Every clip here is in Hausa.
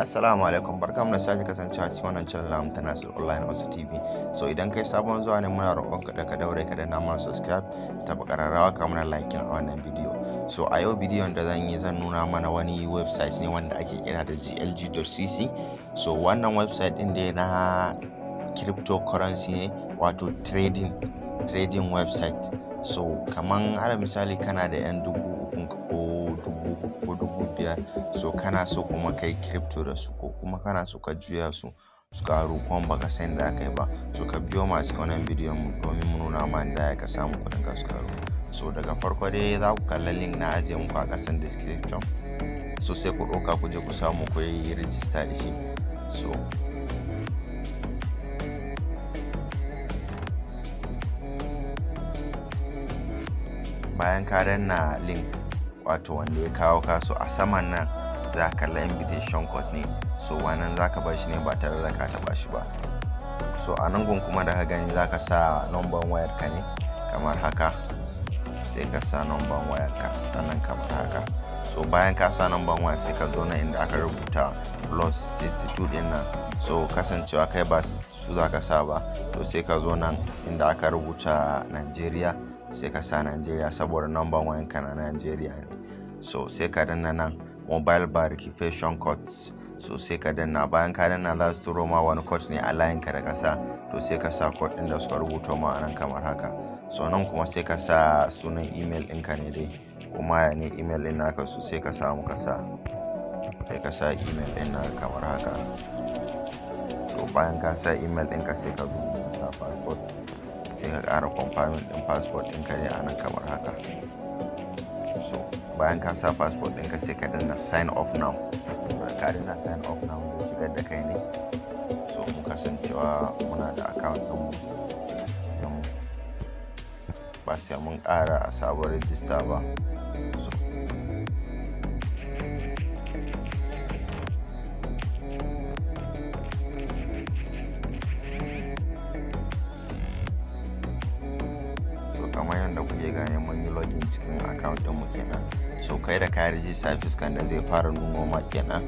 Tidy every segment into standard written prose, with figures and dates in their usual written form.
Assalamu alaikum, barkamu da sake kasancewa cikin wannan channel namu ta Nasir Online Hausa TV. So idan kai sabon zuwa ne, muna roƙon ka da ka daure ka danna mana subscribe, taɓa ƙararrawa, ka mana like a wannan bidiyo. So a yau bidiyon da zan yi, zan nuna mana wani website ne wanda ake kira da glg.cc. So wannan website din dai na cryptocurrency ne, wato trading website. So kaman ala misali kana da yan 3000 ko 1000 ko 5000, so kana so kuma kai crypto da su, ko kuma kana so ka juya su su karu, kuma baka san da aka yi ba, so ka biyo mu a cikin wannan bidiyon mu domin mu nuna ma da ka samu kuɗin ka su karu. So daga farko dai za ku kalla link na ajiye muku a ƙasan description, so sai ku ɗauka ku je ku samu ku yi register da shi. So bayan ka danna link, wato wanda ya kawo ka, so a saman nan za ka kalla invitation code ne. So wannan za ka bar shi ne ba tare da ka taɓa shi ba. So a nan gun kuma da ka gani, za ka sa number wayar ka ne kamar haka. Sai ka sa number wayar ka sannan kamar haka. So bayan ka sa number waya, sai ka zo nan inda aka rubuta plus 62 din nan. So kasancewa kai ba su za ka sa ba, to sai ka zo nan inda aka rubuta Nigeria, sai ka sa Nigeria saboda number wayan ka na Nigeria ne. So sai ka danna nan mobile verification codes. So sai ka danna. Bayan ka danna, za su turo ma wani code ne a layin ka da ka sa. To sai ka sa code din da suka rubuta ma nan kamar haka. So nan kuma sai ka sa sunan email ɗinka ne dai, kuma ya ne email ɗin naka. So sai ka samu ka sa, sai ka sa email ɗin naka kamar haka. To bayan ka sa email ɗinka, sai ka zo ka sa password, sai ka ƙara confirming ɗin password ɗinka dai a nan kamar haka. So bayan ka sa password ɗinka, sai ka danna sign up now. Da ka danna sign up now, zai shigar da kai ne. So mu kasancewa muna da account ɗinmu, ba sai mun ƙara a sabon register ba. So kamar yadda kuke gani, mun yi login cikin account ɗinmu kenan. So kai da ka register, fuskan da zai fara nuno ma kenan,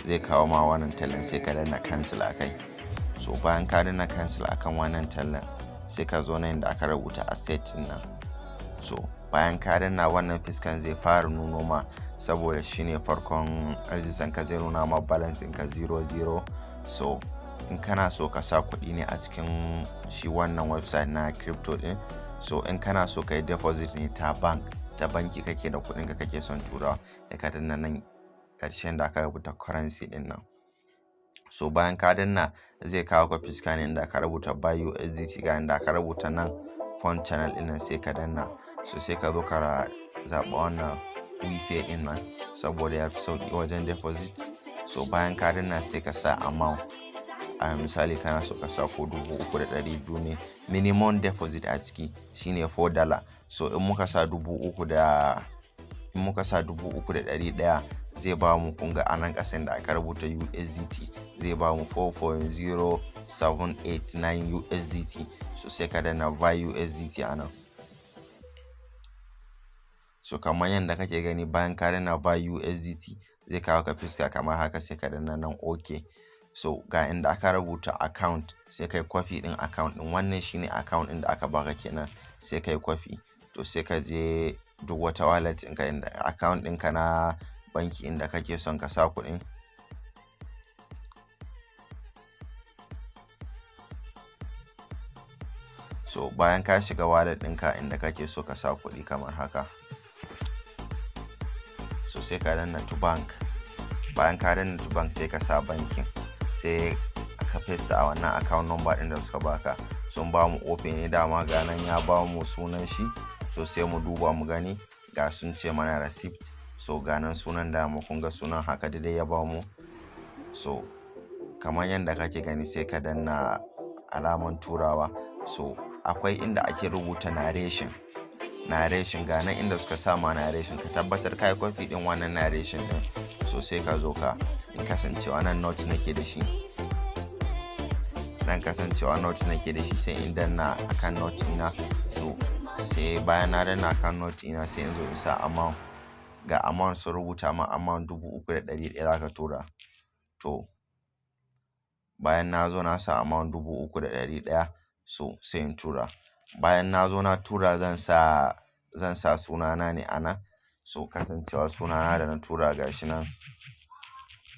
zai kawo ma wannan tallan, sai ka danna cancel akai. So bayan ka danna cancel akan wannan tallan, sai ka zo nan da aka rubuta asset din nan. So bayan ka danna, wannan fuskan zai fara nuno ma, saboda shine farkon rijistan ka, zai nuna ma balance ɗinka 00. So in kana so ka sa kuɗi ne a cikin shi wannan website na crypto din, so in kana so ka yi deposit ne ta bank, ta banki kake da kuɗin ka kake son turawa, sai ka danna nan ƙarshen da aka rubuta currency din nan. So bayan ka danna, zai kawo ka fuska ne inda aka rubuta buy USDT. Ga inda aka rubuta nan fund channel din nan, sai ka danna. So sai ka zo ka zaɓa wannan Wepay din nan saboda ya fi sauƙi wajen deposit. So bayan ka danna, sai ka sa amount. A misali kana so ka sa ko 3,200 ne, minimum deposit a ciki shine $4. So in muka sa 3,100, zai ba mu, kun ga anan kasan da aka rubuta USDT, zai ba mu 4.0789 USDT. So sai ka danna buy USDT a nan. So kamar yadda kake gani, bayan ka danna buy USDT, zai kawo ka fuska kamar haka, sai ka danna nan OK. So ga inda aka rubuta account, sai kai kwafi din account din. Wannan shine account din da aka baka kenan, sai kai kwafi. To sai ka je duk wata wallet ɗinka, inda account ɗinka na banki inda kake son ka sa kuɗin. So bayan ka shiga wallet ɗinka inda kake so ka sa kuɗi kamar haka, so sai ka danna to bank. Bayan ka danna to bank, sai ka sa bankin, sai ka paste a wannan account number ɗin da suka baka. Sun ba mu Opay ne dama, ga nan ya ba mu sunan shi. So sai mu duba mu gani, ga sun ce mana receipt. So ga nan sunan dama, kun ga sunan haka dai ya ba mu. So kamar yadda kake gani, sai ka danna alaman turawa. So akwai inda ake rubuta narration, ga nan inda suka sama narration, ka tabbatar ka yi kwafi din wannan narration din. So sai ka zo ka, in kasancewa nan note nake da shi, nan kasancewa note nake da shi, sai in danna akan note ina. So sai bayan na danna akan note ina, sai in zo in sa amount. Ga amount sun rubuta ma, amount 3,100 zaka tura. To bayan na zo na sa amount 3,100, so sai in tura. Bayan na zo na tura, zan sa sunana ne a nan. So kasancewa sunana da na tura, gashi nan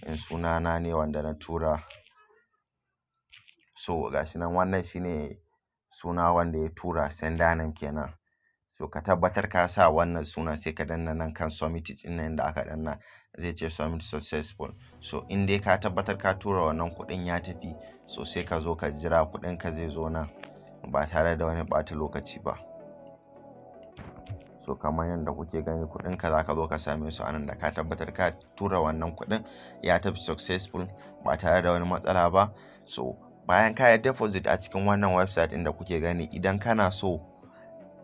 in sunana ne wanda na tura. So gashi nan, wannan shine suna wanda ya tura, sender name kenan. So ka tabbatar ka sa wannan suna, sai ka danna nan kan submit ɗin nan da aka danna, zai ce submit successful. So in dai ka tabbatar ka tura wannan kuɗin ya tafi, so sai ka zo ka jira, kuɗin ka zai zo nan ba tare da wani ɓata lokaci ba. So kamar yadda kuke gani, kuɗin ka zaka zo ka same su anan da ka tabbatar ka tura wannan kuɗin ya tafi successful ba tare da wani matsala ba. So bayan ka yi deposit a cikin wannan website ɗin da kuke gani, idan kana so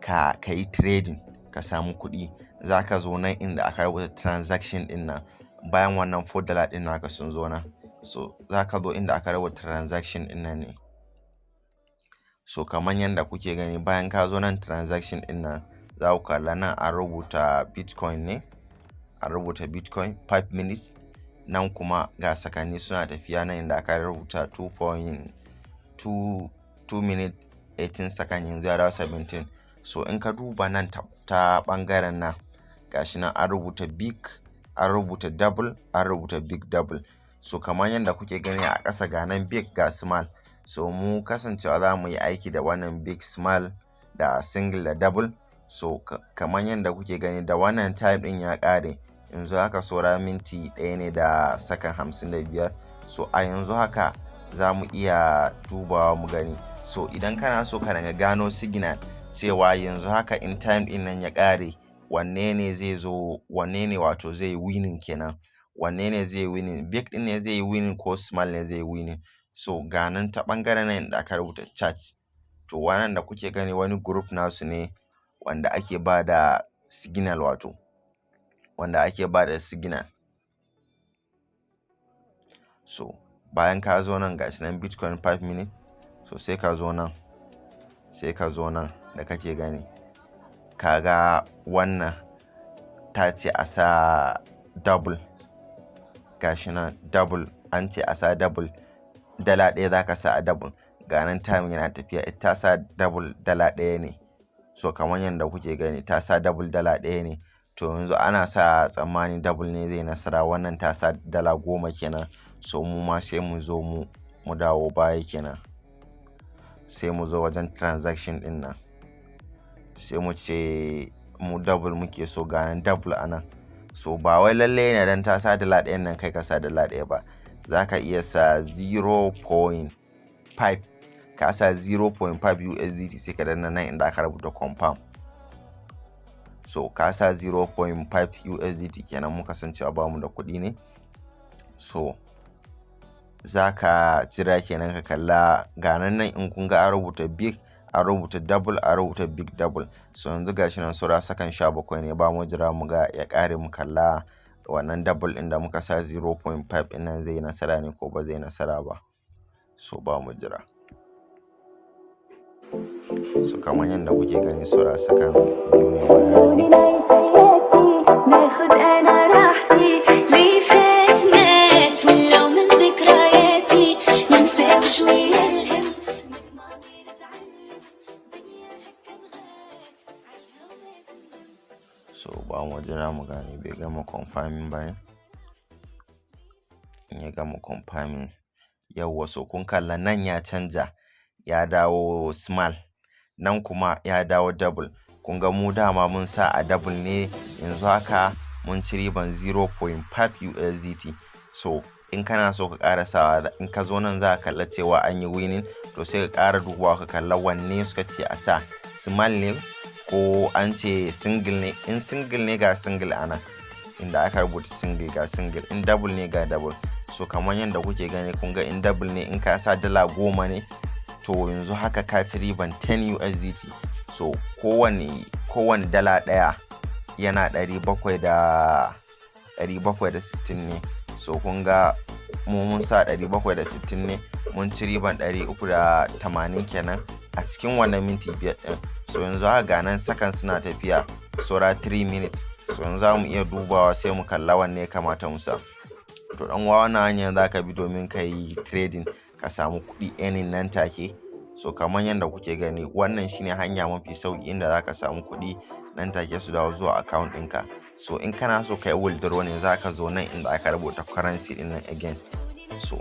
ka yi trading ka samu kuɗi, za ka zo nan inda aka rubuta transaction ɗin nan. Bayan wannan $4 ɗin naka sun zo nan, so za ka zo inda aka rubuta transaction ɗin nan ne. So kamar yadda kuke gani, bayan ka zo nan transaction ɗin nan, za ku kalla nan an rubuta Bitcoin ne, an rubuta Bitcoin 5 minutes. Nan kuma ga sakanni suna tafiya, nan inda aka rubuta 2.2 2 minute 18 second, yanzu ya dawo 17. So in ka duba nan ta ɓangaren nan, gashi nan an rubuta big, an rubuta double, an rubuta big double. So kamar yadda kuke gani a ƙasa, ga nan big, ga small. So mu kasancewa za mu yi aiki da wannan big, small da single da double. So kamar yadda kuke gani, da wannan time ɗin ya ƙare, yanzu haka saura minti 1 ne da sakan 55. So a yanzu haka za mu iya dubawa mu gani. So idan kana so ka daga gano signal cewa yanzu haka in time ɗin nan ya ƙare, wanne ne zai zo, wanne ne wato zai winning kenan, wanne ne zai winning, big ɗin ne zai yi winning ko small ne zai winning? So ga nan ta ɓangaren nan da aka rubuta chat. To wannan da kuke gani wani group nasu ne wanda ake ba da signal, wato wanda ake ba da signal. So bayan ka zo nan, gashi nan Bitcoin 5 minutes. So sai ka zo nan, sai ka zo nan da kake gani, kaga wannan ta ce a sa double. Gashi nan double, an ce a sa double, dala 1 za ka sa a double. Ga nan time yana tafiya, ita ta sa double dala 1 ne. So kamar yadda kuke gani, ta sa double dala 1 ne. To yanzu ana sa tsammani double ne zai nasara. Wannan ta sa dala 10 kenan. So mu ma sai mu zo mu dawo baya kenan, sai mu zo wajen transaction din nan, sai mu ce mu double muke so. Ga nan double a nan. So ba wai lalle ne dan ta sa dala 1 nan kai ka sa dala 1 ba. Za ka iya sa 0.5. Ka sa 0.5 USDT, sai ka danna nan inda aka rubuta confirm. So ka sa 0.5 USDT kenan. Muka san cewa bamu da kuɗi ne, so za ka jira kenan ka kalla. Ga nan nan in kun ga an rubuta big, an rubuta double, an rubuta big double. So yanzu gashi nan saura sakan 17 ne, ba mu jira mu ga ya ƙare, mu kalla wannan double ɗin da muka sa 0.5 ɗin nan zai nasara ne ko ba zai nasara ba. So ba mu jira. So kamar yadda kuke gani, saura sakan 2 ne ma ya rage. نعيش حياتي، ناخد انا راحتي، اللي فات مات ولو من ذكرياتي، ننسى شوية الهم، من الماضي نتعلم، دنيا هكا بغات عيشها وما تندم. So ba mu jira mu gane bai gama confirming ba ne. In ya gama confirming, yawwa. So kun kalla nan ya canja, ya dawo small, nan kuma ya dawo double. Kun ga mu dama mun sa a double ne. Yanzu haka mun ci riban 0.5 USDT. So in kana so ka ƙara sawa, in ka zo nan za ka kalla cewa an yi winning. To sai ka ƙara dubawa ka kalla wanne suka ce a sa, small ne ko an ce single ne. In single ne, ga single ana inda aka rubuta single, ga single. In double ne, ga double. So kamar yadda kuke gani, kun ga in double ne, in ka sa dala 10 ne, to yanzu haka ka ci riban 10 USDT. So kowane dala 1 yana 760 ne. So kun ga mu mun sa 760 ne, mun ci riban 380 kenan a cikin wannan minti 5 ɗin. So yanzu haka ga nan sakan suna tafiya, saura 3 minutes. So yanzu za mu iya dubawa, sai mu kalla wanne ya kamata mu sa. To dan uwa, wannan hanyar zaka bi domin ka yi trading ka samu kuɗi earning nan take. So kamar yadda kuke gani, wannan shine hanya mafi sauƙi inda zaka samu kuɗi nan take su dawo zuwa account ɗinka. So in kana so ka yi withdraw ne, zaka zo nan inda aka rubuta currency ɗin nan again. So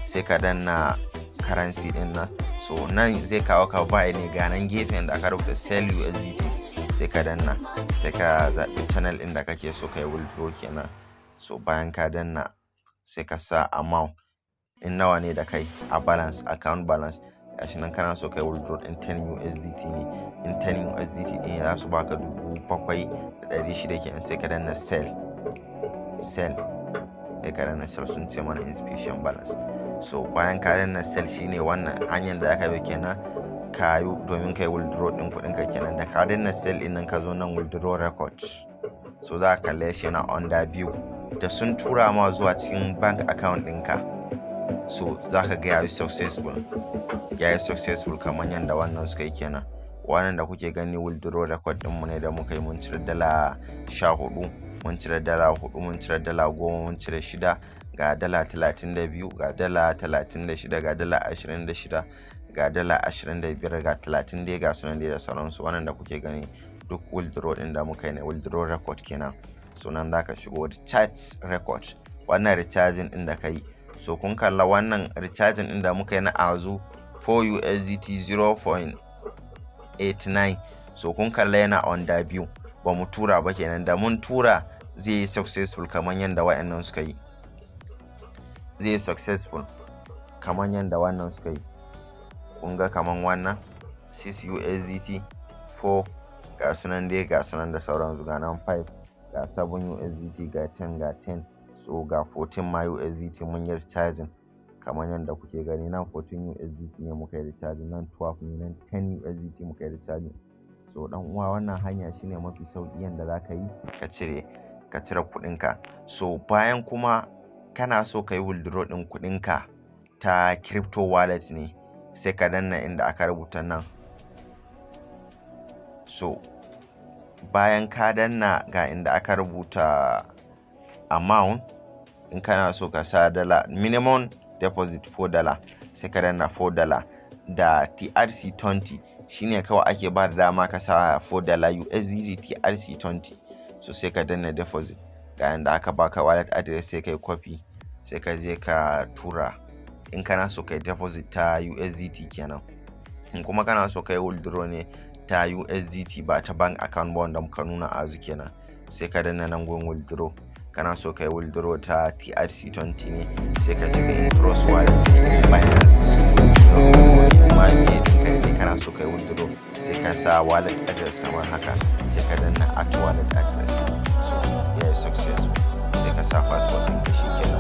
sai ka danna currency ɗin nan. So nan zai kawo ka buy ne. Ga nan gefen da aka rubuta sell USDT, sai ka danna, sai ka zaɓi channel ɗin da kake so ka yi withdraw kenan. So bayan ka danna, sai ka sa amount in nawa ne da kai a balance, account balance. Gashi nan, kana so kai withdraw din 10 USDT ne. In 10 USDT din za su baka 7,600 kenan. Sai ka danna sell, sell, sai ka danna sell. Sun ce mana insufficient balance. So bayan ka danna sell, shine wannan hanyar da aka bi kenan ka yi domin kai withdraw din kuɗin ka kenan. Da ka danna sell din nan, ka zo nan withdraw record. So za ka kalle shi yana under view. Da sun tura ma zuwa cikin bank account ɗinka, so za ka ga yayi successful, yayi successful kamar yadda wannan suka yi kenan. Wannan da kuke gani withdraw record ɗinmu ne da muka yi. Mun cire dala 14, mun cire dala 4, mun cire dala 10, mun cire 6, ga dala 32, ga dala 36, ga dala 26, ga dala 25, ga 30 dai, ga sunan dai da sauransu. Wannan da kuke gani duk withdraw ɗin da muka yi ne, withdraw record kenan. So nan za ka shigo recharge record, wannan recharging ɗin da ka yi. So kun kalla wannan recharging ɗin da muka yi na azu, 4 USDT 0.89. So kun kalla yana under view, ba mu tura ba kenan. Da mun tura zai yi successful kamar yadda wa'annan suka yi, zai yi successful kamar yadda wannan suka yi. Kun ga kamar wannan 6 USDT 4, ga sunan dai, ga sunan da sauransu. Ga nan 5, ga 7 USDT, ga 10, ga 10. So ga 14 ma USDT mun yi recharging kamar yadda kuke gani. Nan 14 USDT ne muka yi recharging, nan 12 ne, nan 10 USDT muka yi recharging. So dan uwa, wannan hanya shine mafi sauki yanda za ka yi ka cire kuɗinka. So bayan kuma kana so ka yi withdraw ɗin kuɗinka ta crypto wallet ne, sai ka danna inda aka rubuta nan. So bayan ka danna, ga inda aka rubuta amount. In kana so ka sa dala, minimum deposit $4, sai ka danna $4 da TRC20. Shine kawai ake ba da dama ka sa $4 USDT TRC20. So sai ka danna deposit. Ga yanda aka baka wallet address, sai kai copy, sai ka je ka tura, in kana so kai deposit ta USDT kenan. In kuma kana so kai withdraw ne ta USDT, ba ta bank account ba wanda muka nuna a kenan, sai ka danna nan gurin withdraw. Kana so kai withdraw ta TRC20 ne, sai ka shiga in Trust Wallet, Binance ma me kai kana so kai withdraw, sai ka sa wallet address kamar haka, sai ka danna add wallet address. So ya yi successful. Sai ka sa password ɗinka, shikenan.